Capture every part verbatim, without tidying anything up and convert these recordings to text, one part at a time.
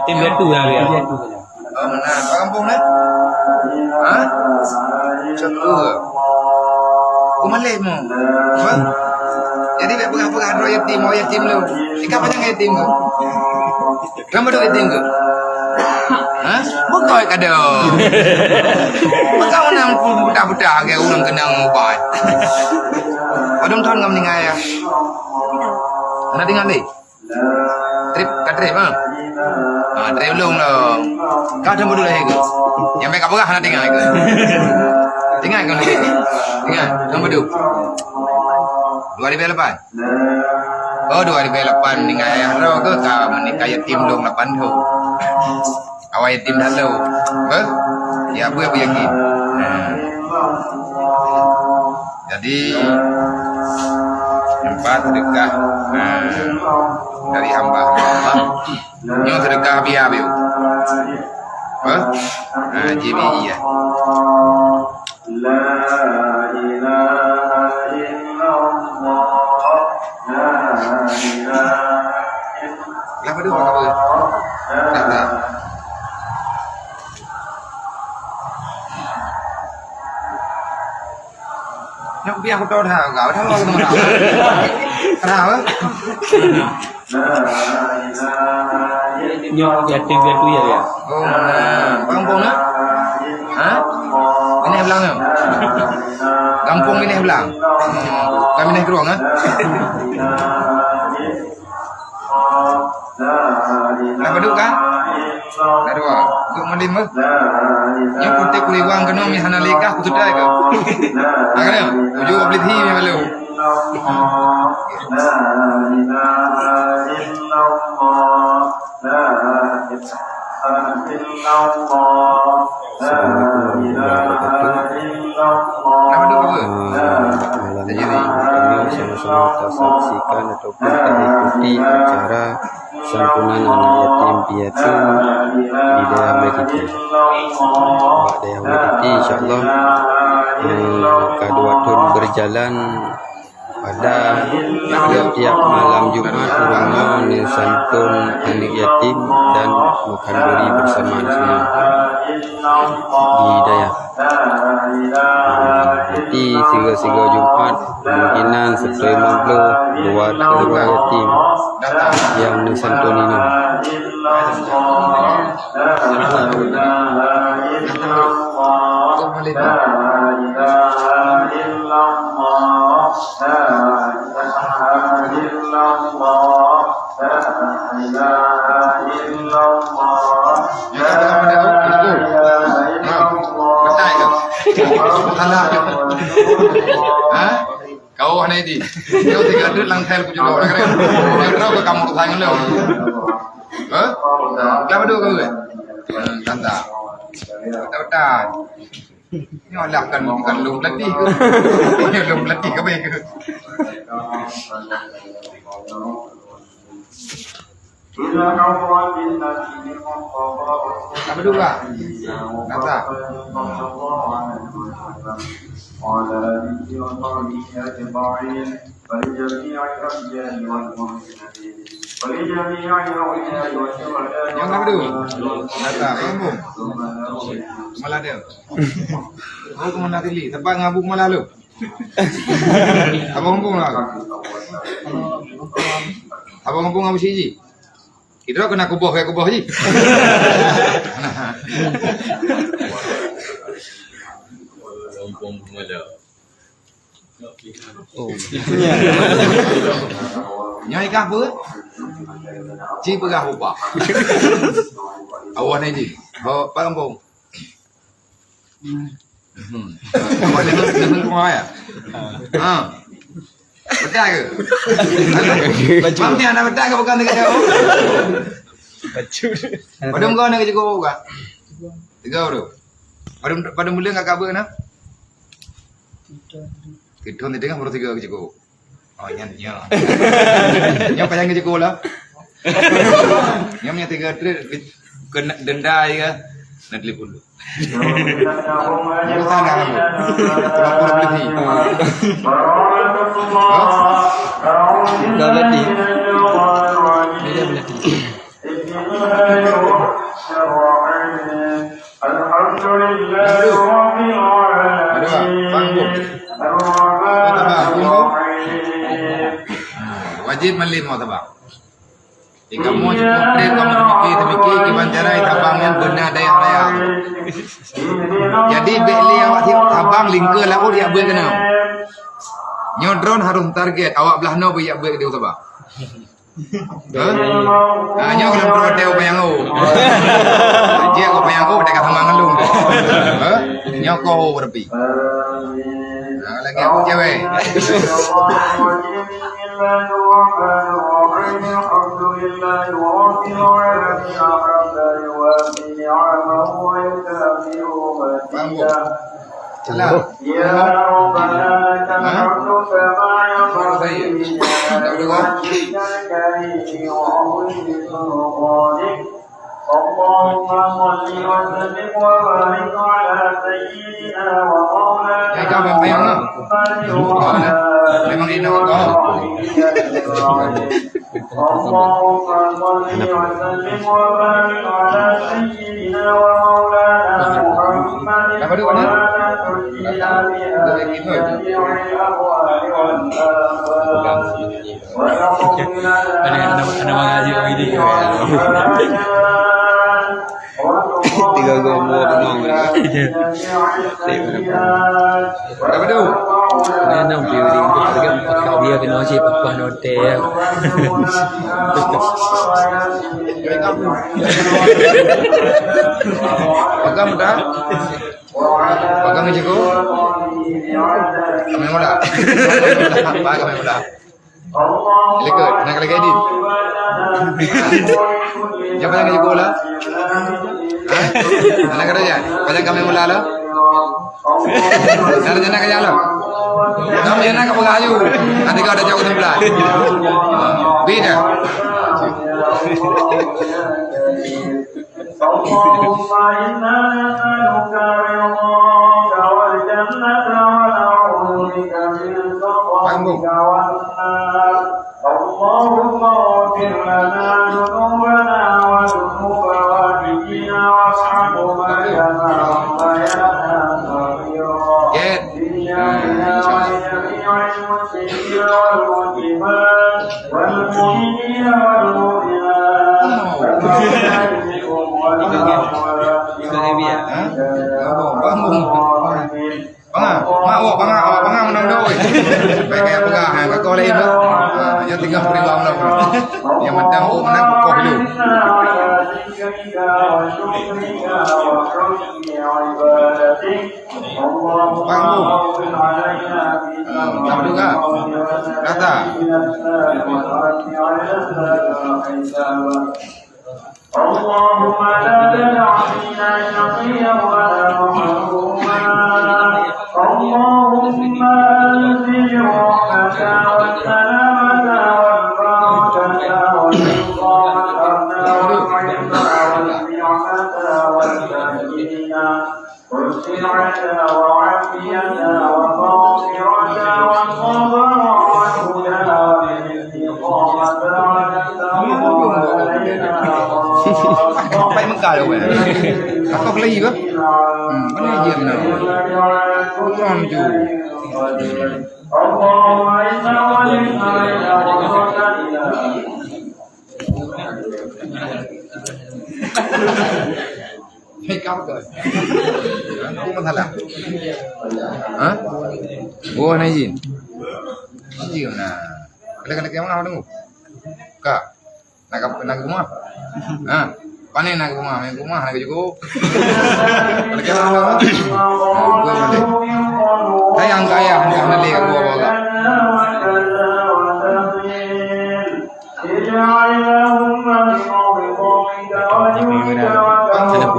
Tim dia tu lah dia. Oh, mana? Bak gampông dah? Ha? Cok dua. Aku malik mu. Apa? Jadi, bèk peugah-peugah droe yatim, oh, yatim lu. Ikan panjang yatim tu. Kenapa dok yatim tu? Ha? Bukan kado. Bukan orang buta-buta, kayak orang kenang ubat. Padahal tahun kamu tinggal ya? Anak tinggal ni? Trép, ka trép, ha? Ha, trép lôn lom. Ka tahun baru lahé keuh? Nyang bèk ka peugah hana teuingat keuh. Teuingat keuh lagèe nyan? Teuingat, tahun baru? Dua ribu lapan? Oh, dua ribu lapan ninggai ayah droe keuh ka meunikah yatim lôn lapan thôn. Awai yatim that lôn. Beuh? Ya, beuh, beuh yakin. Ha. Jadi, nampak sedekah, ha, dari hamba Allah. Nyoe sedekah biaya, biaya. Apa? Ha, J B I ya. La ilaha illallah. La ilaha illallah. Kenapa dua? Kenapa dua? Dah, dah. Nyoe kupiah kuto that, gau that lom keunoe. Kenapa? Nyoe yatim piatu ya, ya. Oh, gampông na? Ha? Minah Blang na? Gampông Minah Blang. Bukan Minah Krueng, ha? Dah padub kan? Dah dua. Duk meulima. Nyoe kutek kuliwang keunoe mi hana lé kah kuteudai keuh. Ha, keunoe. Ujoe beli thi mi balum. Assalamualaikum warahmatullahi wabarakatuh. Ah, malam ini kami sama-sama kita saksikan ataupun kita ikuti acara santunan anak yatim piatu di Dayah Blue City. Bak Dayah Blue City, insya-Allah, eh, ka dua thôn berjalan. Pada tiap-tiap malam Jumat, ureueng nyoe neusantun aneuk yatim dan makan beri bersama di sini, di dayah. Jadi, sigoe-sigoe Jumat, kemungkinan sireutoh limong ploh dua, dua yatim nyang neusantun inong. Ha? Kau hana di. Kau tiga dut lang tel ku julok dah keren. Kau ke kamu tuh tangan lo. Hah? Kenapa dulu kau ke? Tanta. Betul-betul. Nyoe lah bukan, bukan lôn pelatih ke? Lôn pelatih ke baik ke? Apa dulu, Kak? Kata. Nyang apa tu? Kata, apa kampung? Malah dia. Oh, ke mana tadi? Tempat ngabu malah lu. Apa kampung lah? Apa kampung ngabu siji? Kita kena kuboh, kayak kuboh ji. Kampung Pemada. Oh. Nyoe kah peuet? Ci peugah upah. Awak ni ji. Ho, Pak Kampung. Hmm. Awak ni, ni, ni, ni, ya? Ha. Betul ke? Bang ni ada betul ke bukan tiga jauh? Pada muka nak cukup bukan? Tiga tu. Pada, pada mula enggak kabel na? Kita ni tengah baru tiga cukup. Oh, nyan, nyan. Nyan payah ngeujeuet gola. Nyan punya tiga trip, kena denda ya. Nak telepon dulu. Urusan dah lama. Terlalu lebih. Dah berarti. Dia dah berarti. Malem awak tabang. Di kamoe cukôp trép kamoe teumiki-teumiki kiban cara tabang nyan beuna dayah raya. Jadi bék lé awak tabang lingka laôt jak beuet keunoe. Nyoe drone harôh target awak blaih noe beuet jak beuet keudéh u Sabah. Hah? Ah, nyoe keunan peureutée u Panyang O. Jeuet u Panyang O, dak ka sama ngon lôn. Hah? Nyoe ko O berarti. Nah, lagi aku cewek. Salah. يا ربنا لك الحمد كما ينبغي لجلال وجهك الكريم وعظيم سلطانك. اللهم صل وسلم وبارك على سيدنا ومولانا محمد وعلى آله وصحبه أجمعين. اللهم صل وسلم وبارك على سيدنا ومولانا محمد ولا تشقنا بهذه جميع الأهوال والآفات. وتقضي لنا بها جميع الحاجات. Tiga gombo benang. Apa tu? Ni nang piu di tu, harga empat kali ya, kena cek papan hotel. Pegang dah. Pegang je ko. Kami mula. Baik, kami mula. Likot, nak lagi edit. Siapa yang lagi bola? Hah? Anak kerja? Banyak kami mula lo. Nak rencana kerja lo? Kamu jangan nak pegang ayu. Nanti kau ada jauh sebelah. Beda. اللهم إنا نسألك رضاك والجنة ونعوذ بك من سخطك والنار. اللهم اغفر لنا ذنوبنا وذنوب والدينا وارحمهما كما ربيانا صغيرا. في ديارنا ولجميع المسلمين والمسلمات والمؤمنين والمؤمنات. Bangai, mak, awak bangai, awak bangai menang dah, oi. Baik, baik, pegang, ha, kau lain dah. Ha, yang tinggal beri bang dah. Yang menang, oh, menang kokoh dulu. Bangun. Ah, tak mendengar. Rata. اللهم لا تدع فينا شقيا ولا محروما. اللهم أنزل الرحمة والسلامة والبركة والرزق والأمن والعلم والنعمة والسكينة والسعة والعافية والمغفرة والصبر والهدى والاستقامة والاستقامة علينا. Sampai Mekah dah, weh. Atau lagi ke? Hmm, mana dia benar? Tuhan tu. اللهم إنا وجدنا إلى قدرتنا. Hei, kau ke? Aku masalah. Ha? Oh, na izin. Izin na. Kalau kena kiamat, tunggu. Kak, nak ke, nak ke rumah? Ha? Panen nak ke rumah, main ke rumah, nak ke jukuk. Kalau kiamat, nak ke rumah. Gue mana? Sayang ke ayah, nak beli kat gua bawa. اجعل اللهم بفضلك وجودك وكرمك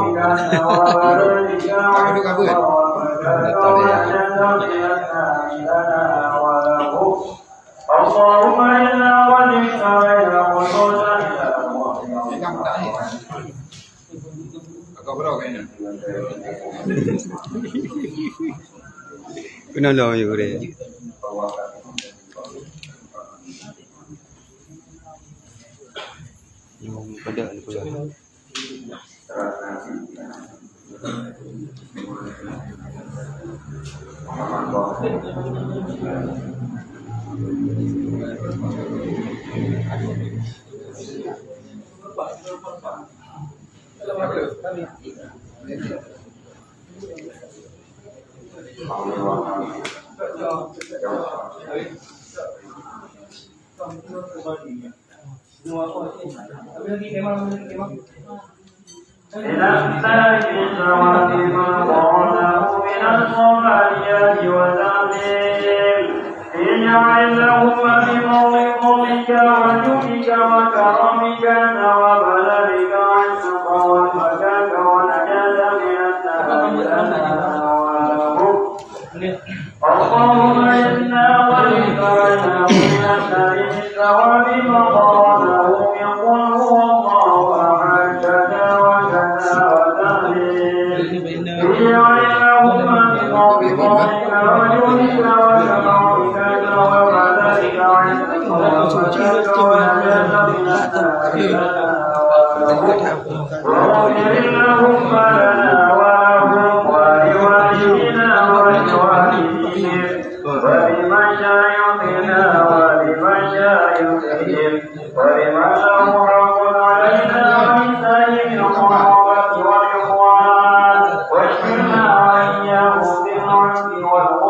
وبرك وعظمتك وجزاك خير لنا ولهم. اللهم إنا وجدنا بين قلوبنا. Kena lah, ya, boleh. Yang pada ni pula. إلى السائل الجواب من قرنه من الصبريات وتعليم. اجعل اللهم بفضلك وجودك وكرمك ثواب ذلك عندك وفداك ونجاة من النار. اللهم إنا وليك ونعوذ بك من الثواب فقال له يقول هو الله أحد كذا وكذا وتعليل. اجعل اللهم بفضلك وجودك وكرمك ثواب ذلك عندك وفداك ونجاة من النار. واغفر اللهم لنا ولهم ولوالدينا ولوالديهم ولمشايخنا ولمشايخهم ولمن له حق علينا من سائر القرابة والإخوان، واشملنا وإياهم بالعفو والغفران.